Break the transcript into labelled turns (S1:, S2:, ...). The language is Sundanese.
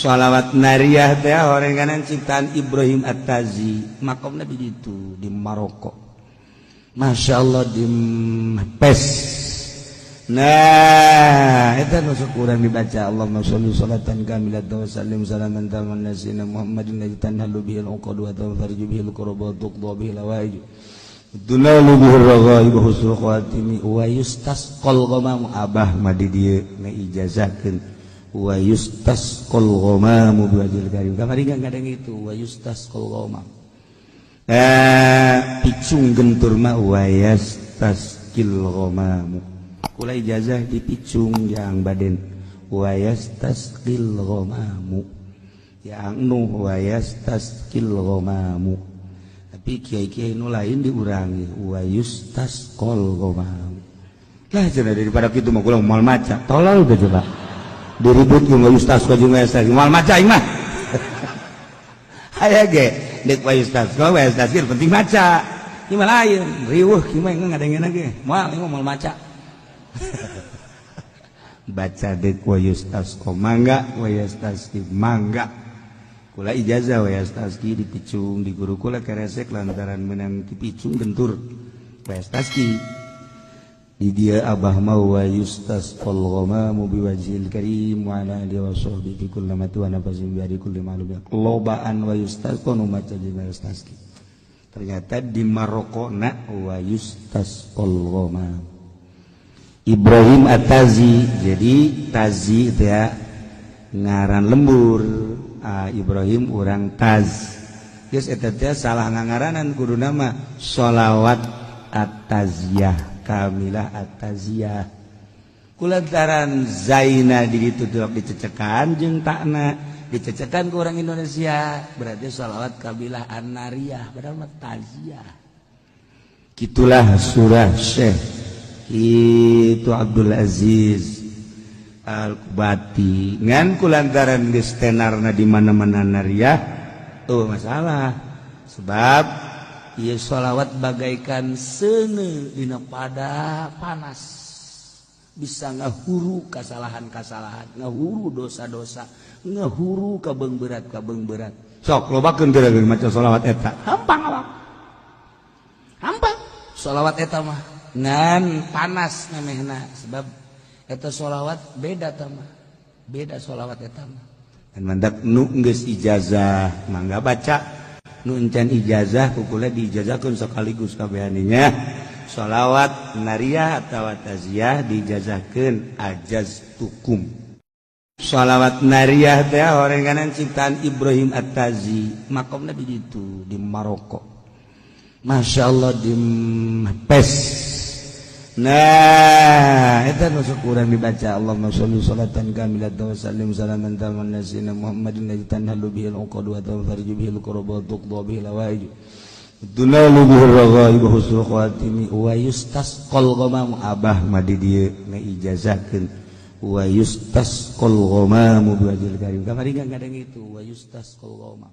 S1: Sholawat nariyah teh horenganan ciptaan Ibrahim At-Tazi, makomna di ditu di Maroko. Masya Allah di Pes. Nah, eta nu sok urang dibaca Allahumma sholli sholatan kamilatan wa sallim salaman taman nasina Muhammadin ladzi tanhalu bihil uqad wa tanfariju bihil kurba wa tuqda bihil hawaij. Tunalu bihir raghaib husnul khatimi wa yustasqal ghamamu abah mah di dieu ngaijazahkeun wa yustasqal ghamamu biwajhil karim. Kamari kadang itu wa yustasqal ghamam. Picung gentur mah wa yastasqil ghamamu. Kula ijazah di picung yang baden wa yastasqil ghamamu. Yang nuh wa yastasqil ghamamu. Tapi kiai-kiai nu lain diurangi wa yustasqal ghamam. Lah cenah daripada kitu mah kula moal maca. Tolol teh coba. Diribut jeung wa yustasqa jeung wa yastasqil moal maca aing mah. Aya ge deuk wa yustasqa wa yastasqil penting maca. Ieu mah lain, riweuh kieu mah ngadengena ge. Moal ieu mah moal maca. Baca deuk wa yustasqa mangga wa yastasqil mangga. Kula ijazah wa yastaski di picung di guru kula keresek lantaran menang di picung gentur wa yastaski di dia abah mau wa yustasqal ghamamu biwajhil karim wa ala alihi wa sahbihi kullama wa nafasin bi kulli ma'lum lobaan wa yustasqa nu maca jeung wa yastaski ternyata di Maroko na wa yustasqal ghamam Ibrahim At-Tazi. Jadi Tazi teh ngaran lembur. Ibrahim urang Taz geus eta teh salah ngangaranan kudu nama sholawat at-taziyah kamilah at-taziyah kulantaran zaina di ditu dicecekan jeung takna dicecekan ku orang Indonesia berarti sholawat kabilah an-nariyah padahal mah taziyah. Kitulah surah Syekh itu Abdul Aziz Al-Kubati ngan kulantaran geus tenarna di mana-mana nariyah oh masalah sebab ieu sholawat bagaikan seuneu dina pada panas bisa ngahuru kasalahan-kasalahan ngahuru dosa-dosa ngahuru kabeung berat sok lobakeun teu maca sholawat eta hampang awak hampang sholawat eta mah ngan panas memehna sebab eta sholawat beda tama beda sholawat eta mah dan mandak nu geus ijazah mangga baca nu encan ijazah kukula diijazahkeun sekaligus kabehaninya sholawat nariyah atawa taziyah diijazahkeun ajaz tukum. Sholawat nariyah teh horenganan ciptaan Ibrahim At-Tazi makomna di ditu di Maroko. Masya Allah di Pes. Nah, eta nu sok urang dibaca Allahumma sholli sholatan kamilatan wa sallim salaman taman nasina Muhammadin ladzi tanhalu bihil uqad wa tanfariju bihil kurba wa tuqda bihil hawaij tunalu bihir raghaib husnul khatimi wa yustasqal ghamamu abah mah di dieu ngaijazahkeun wa yustasqal ghamamu biwajhil karim. Kamari kadang itu wa yustasqal ghamam.